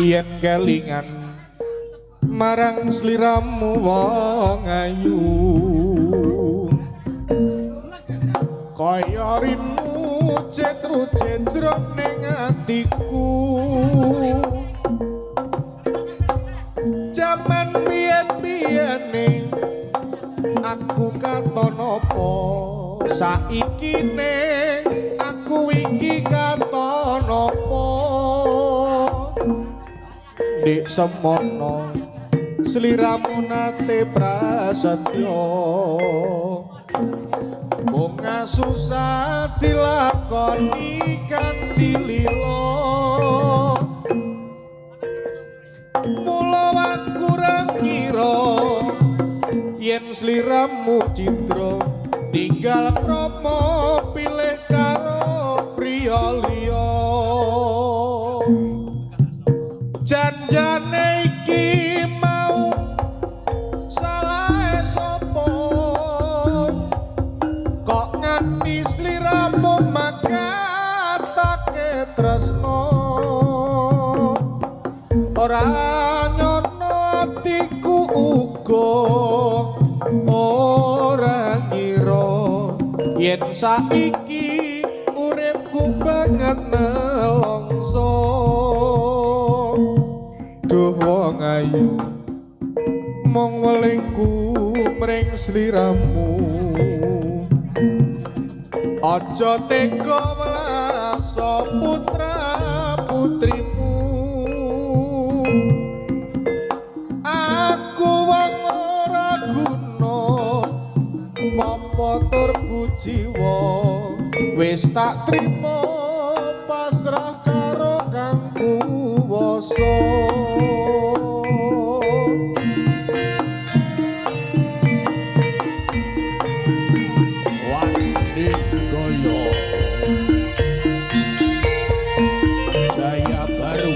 Yen kelingan marang sliramu wong ayu, kaya rinu cetru-cetro ning atiku. Jaman biyen-biyene aku katon apa, saiki ne aku iki katon apa. Dik semono sliramu nate prasetyo, bunga susah dilakoni kanthi lila. Mula aku ra ngira yen sliramu cidra, ninggal krama pilih karo priya liya. Janjane iki mau salahe sapa, kok nganti sliramu makatake tresno. Ora nyono atiku uga ora ngira yen saiki uripku banget nelongso. Duh wong ayu mung welingku mring sliramu, aja tega welaso putra putrimu. Aku wong ora guna apa tur kuciwa, wis tak trimo pasrah karo kang kuwasa. Wandi Goyo Jaya Baru.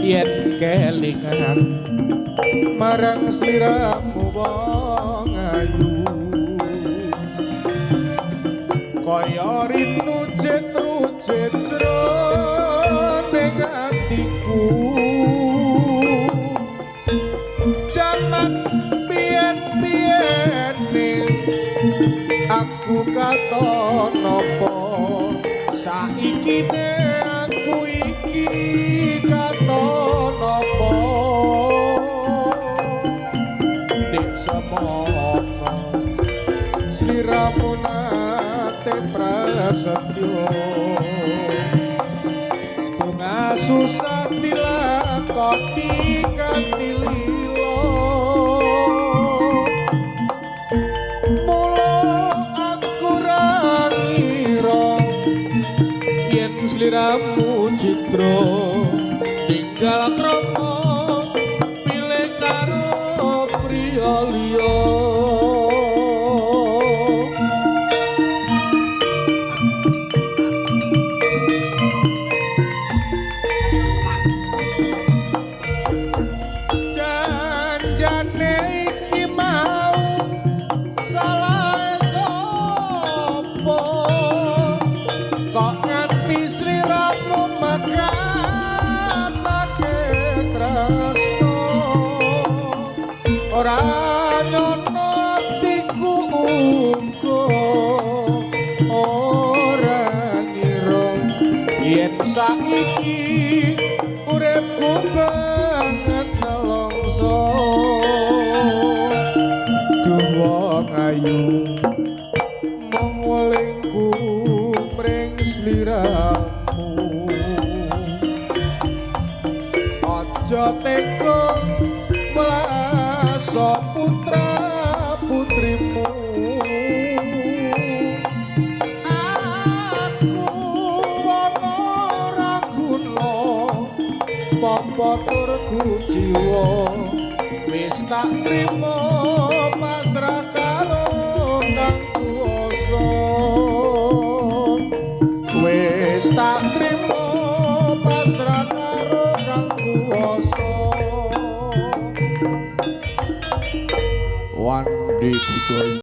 Yen kelingan marang sliramu wong ayu, kaya rinu cetru-cetro ning atiku. Jaman biyen-biyene aku katon apa, saiki ne aku iki katon apa. Dik semono sliramu nate prasetyo, bunga susah dilakoni kanthi lila. Mula aku ra ngira yen sliramu cidra, ninggal krama pilih karo priya liya. Janjane iki mau salah sapa, kok nganti sliramu makatake tresno. Ora nyono atiku uga ora ngira yen saiki uripku banget nelongso. Duh wong ayu mung welingku mring sliramu, aja tega welaso putra putrimu. Aku wong ora guna apa tur kuciwa, wis tak trimo pasrah karo kang kuwasa. Budaya.